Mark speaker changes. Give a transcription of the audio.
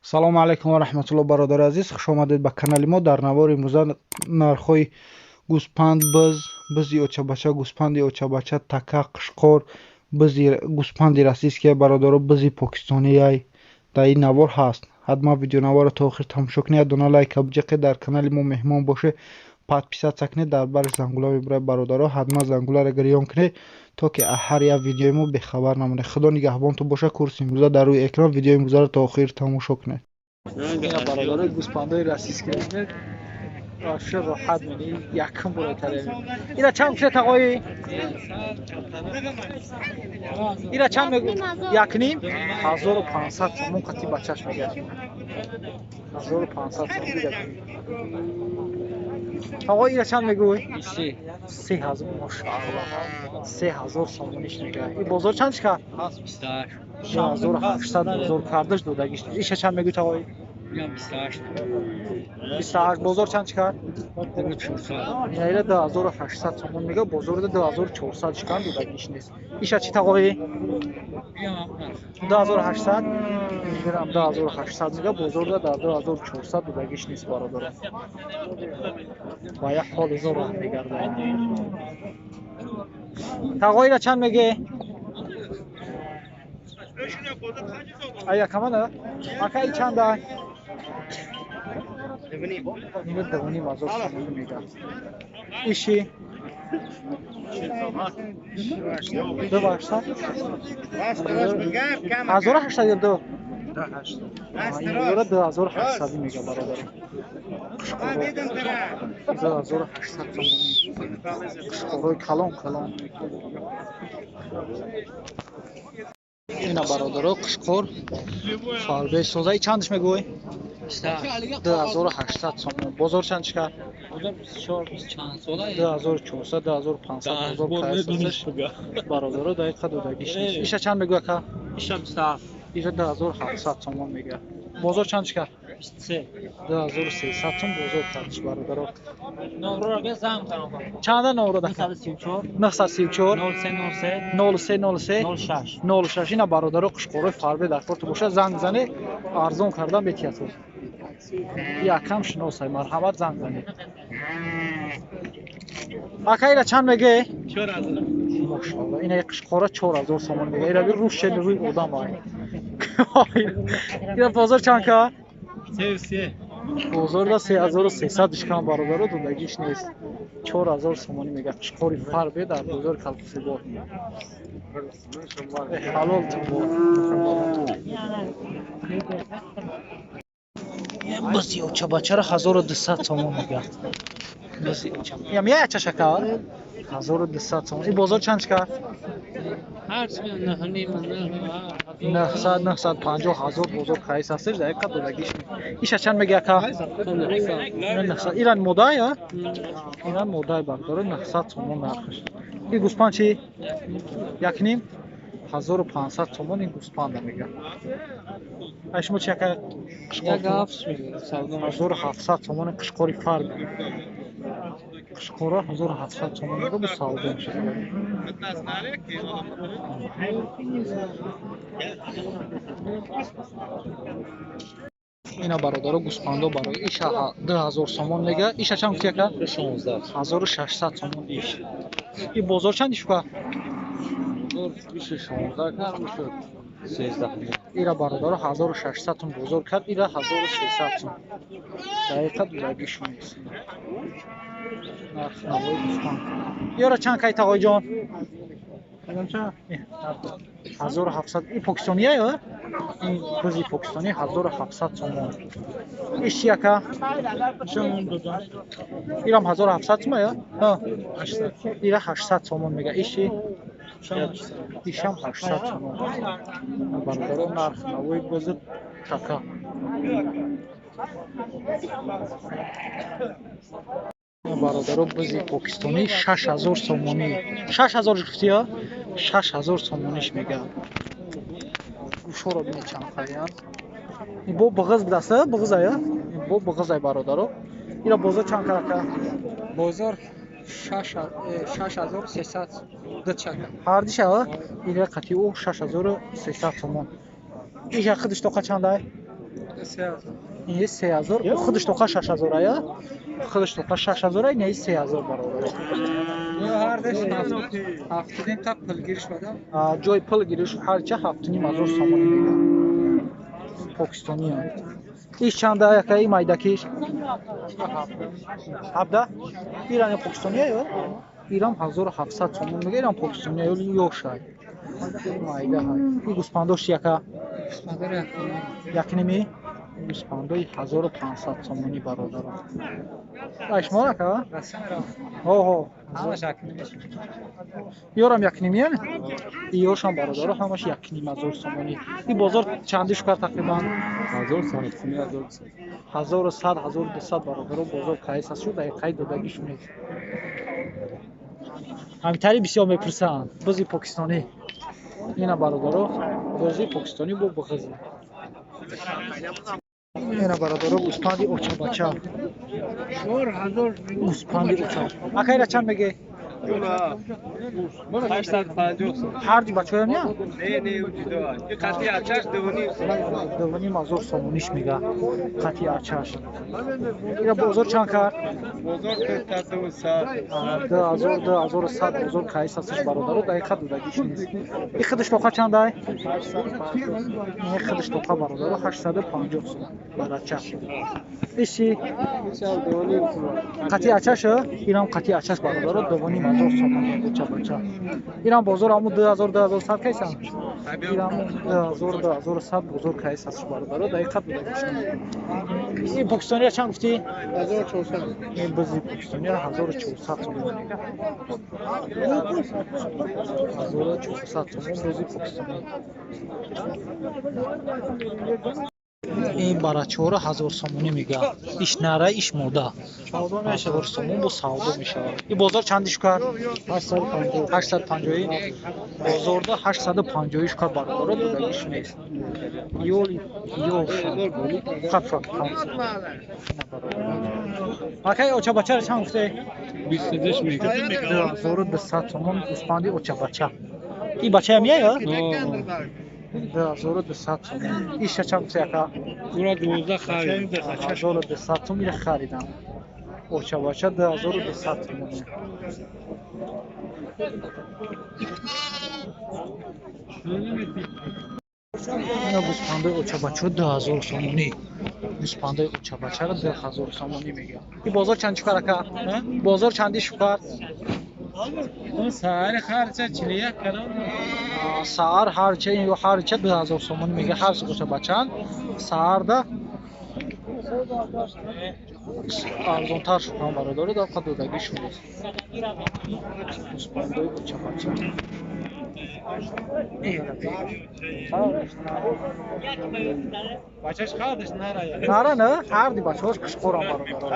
Speaker 1: Салому алайкум ва раҳматулло, бародари азиз, хуш омадед ба канали мо. Дар навори имрӯза нархҳои гӯспанд, биз, бизи очабача, гӯспанди очабача, така, қишқор, бизи гӯспанди российский, бародаро, бизи покистонияй дар ин навор ҳаст. Ҳатман видеонаворро то охир тамошо кунед, як дона лайка биҷақед, дар канали мо меҳмон бошед, подписаться кунед, дар бари зангула мебурад, бародаро, ҳатман зангуларо гирён кунед, то ки аз ҳар як видеои мо бехабар намонед. Худо нигаҳбонтон бошад. Курси имрӯза дар рӯи экран, видеои имрӯзаро то охир тамошо кунед.
Speaker 2: Ина, бародарои, гӯспандои российский бинед, вообще роҳат мени, якум бора кардем. Ира чанд кушед, тағои? Ира чанд мегӯ? Якним 1500 сомон қати бачаш мегӯяд. 1500 сомон. Дида, тағои, ира чанд мегӯй? 3000. Мошаалло, 3000 сомониш мегӯяд. И бозор чанд шикар? 2800 бозор кардаш, додагиш. Иша чанд мегӯй, тағои? 28. Бозор чанд чӣ кард? Ира 2800 сомон мега, бозорда 2400 шикан, додагиш нест. Иша чӣ, тағои? 2800 гирам, 2800 мега, бозорда дар 2400, додагиш нест, бародарон. Ба як ҳоли зор раҳ мегардад. Тағоира чанд меге? Ая камана ака, и чанда? Ина 2500 сомонӣ мега. Иши 2800, 1800 ё ду? Ира 2800 мега, бародаро. 2800 сомонӣ, қишқорои калон калон. Ина, бародаро, қишқор фарбе соза. И чандаш мегӯй? 2800 сомон. Бозор чанд чӣ кард? 2400, 2500 бозор кайсасаш, бародаро, дақиқа додагиш нест. Иша чанд мегӯ, ака? Иша 2700 сомон мега. Бозор чанд чӣ кард? 2300 сом бозор кардиш, бародаро. Чанда номро? 934 03 03 06. Ина, бародаро, қишқорои фарбе дар корту бошад, занг занед, арзон кардан метиҳад. Якам шиносай, марҳамат, занг занед. Ака, ира чанд меге? Мошалло, ина қишқора 4000 сомон мега. Ира би рӯшели рӯи одам ай. Ира бозор чанд ка? Бозорда 3300 ишкан, бародаро, додагиш нест. 4000 сомонӣ мега, қишқори фарбе дар бозори Калхусибор. Ҳалол тубо. Бизи очабачара 1200 сомон мега. Ям я чашака 1200 сомон. И бозор чанд чикар? 900, 950 ҳазор бозор кайс ҳастеш, дақиқа додагиш. Иша чанд меги, ака? Иран модай, а? Иран модай, бардоро, 900 сомон нархаш. И гӯспанд чи? 1500 сомон ин гӯспанда мега. Ай шумо чи, ака? 1700 сомон қишқори фарб. Қишқора 1700 сомон мега, бу савдо мешавад. Ина, бародаро, гӯспандо барои иша 2000 сомон мега. Иша чанд гуфти, ака? 1600 сомон иш. И бозор чанд ишука? Ира, бародаро, 1600 сом бозор кард, ира 1300 сом. Дақиқа дулагишон нест. Нархи навои гӯспанд. Ёра чанд кай, тағоиҷон? 1700. И покистония ё? Ин бузи покистонӣ 1700 сомон. Иш чи, ака? Ирам 1700 сома ё? Ира 800 сомон мега. Иш чи? Ишам 800 сомон. Бародаро, нархи навои бузи така. Бародаро, бузи покистонӣ 6000 сомонӣ. 6000 гуфти ё? 6000 сомониш мега. Гӯшҳоро бинед, чанд қаянд. Ин бо бағыз будаст, бағызай, ин бо бағызай, бародаро. Ира бозор чанд кар, ака?
Speaker 3: Бозор 6300 ду чака.
Speaker 2: Ҳардиша? Ира қатъи ӯ 6300 сомон. Иша худаш тоқа чандай? Ин 3000. Худаш тоқа 6000 ая? Худаш тоқа 6000 ай, не 3000 бародаро.
Speaker 3: 7.5 та пулгириш бадам.
Speaker 2: Ҷои пул гириш ҳарча 7.5 ҳазор сомонӣ мега. Покистония. Иш чанда яка и майдакиш? 17? Иран покистония ё? Иран 1700 сомон мега, Иран покистония ё ёшай. Майда ҳай. И гӯспандош яка?
Speaker 3: Гӯспандор
Speaker 2: якними? Гӯспандои 1500 сомонӣ бародаро. Ай шумо ака? Ҳо.
Speaker 3: Ҳамаш якними.
Speaker 2: Ёрам якнимия? Ёшам бародаро ҳамаш 1.5 ҳазор сомонӣ. И бозор чанди шукар тақрибан?
Speaker 3: 1100, 1200.
Speaker 2: 1100, 1200 бародаро бозор кайс аст шуд, дақиқаи додагиш нест. Ҳамитари бисёр мепурсанд. Бузи покистонӣ. Ина бародаро, бузи покистонӣ бо буғизи. Ина бародаро гӯспанди очабача. Гӯспанди оча. Ака ира чанд меге?
Speaker 3: 850 сом.
Speaker 2: Ҳарди бачаҳоям я?
Speaker 3: Не, ӯ ҷудо. И қати ачаш 2.5 сом.
Speaker 2: 2.5 ҳазор сомониш мега. Қати ачаш. Ира бозор чанд кард?
Speaker 3: Бозор 2100.
Speaker 2: 2000, 2100 бозор кайс асташ бародаро, дақиқа додагиш нест. И худаш тоқа чандай? Ин худаш тоқа бародаро 850 сом барача. Иши қати ачаш, инам қати ачаш бародаро 2.5 ҳазор сомон оча бача. Инам бозор ҳамун 2000, 2100 кайсан? Инам 2000, 2100 бозор кайс асташ бародаро, дақиқа додагиш нест. Ин покистония чанд гуфтӣ?
Speaker 1: 1400.
Speaker 2: Ин бузи покистония 1400 сомон мега. 1400 сомон бузи покистонӣ. Ин барачора 1000 сомонӣ мега. Иш нара, иш мода. 1000 сомон бо савдо мешавад. И бозор чанди шукар?
Speaker 1: 850.
Speaker 2: 850. Бозорда 850 шукар бародаро додагиш нест. Ёли ёш. Қапша. Акай очабачара чанд гуфте?
Speaker 3: 22 мега.
Speaker 2: 2200 сомон гӯспанди очабача. Ин бачаям я ё? 2200 сомон. Иша чанд гуфте ака?
Speaker 3: Ура 12 харид.
Speaker 2: 1200 сом ира харидам. Очабача 2200 сомон. Ина гӯспандаи очабача 2000 сомонӣ. Гӯспандаи очабачаро 2000 сомонӣ мегӯяд. Ин бозор чанд шукар ака? Бозор чанди шукар?
Speaker 3: Саҳари ҳарча 41 кардам.
Speaker 2: Саҳар ҳарча ё ҳарча 2000 сомонӣ мега ҳар очабачаан. Саҳарда арзонтар шукан бародаро дар қад додагӣ шуд. Гӯспандаи очабача.
Speaker 3: Бачаш хардаш нара.
Speaker 2: Нара не? Ҳарди бачаҳош қишқорам бародаро.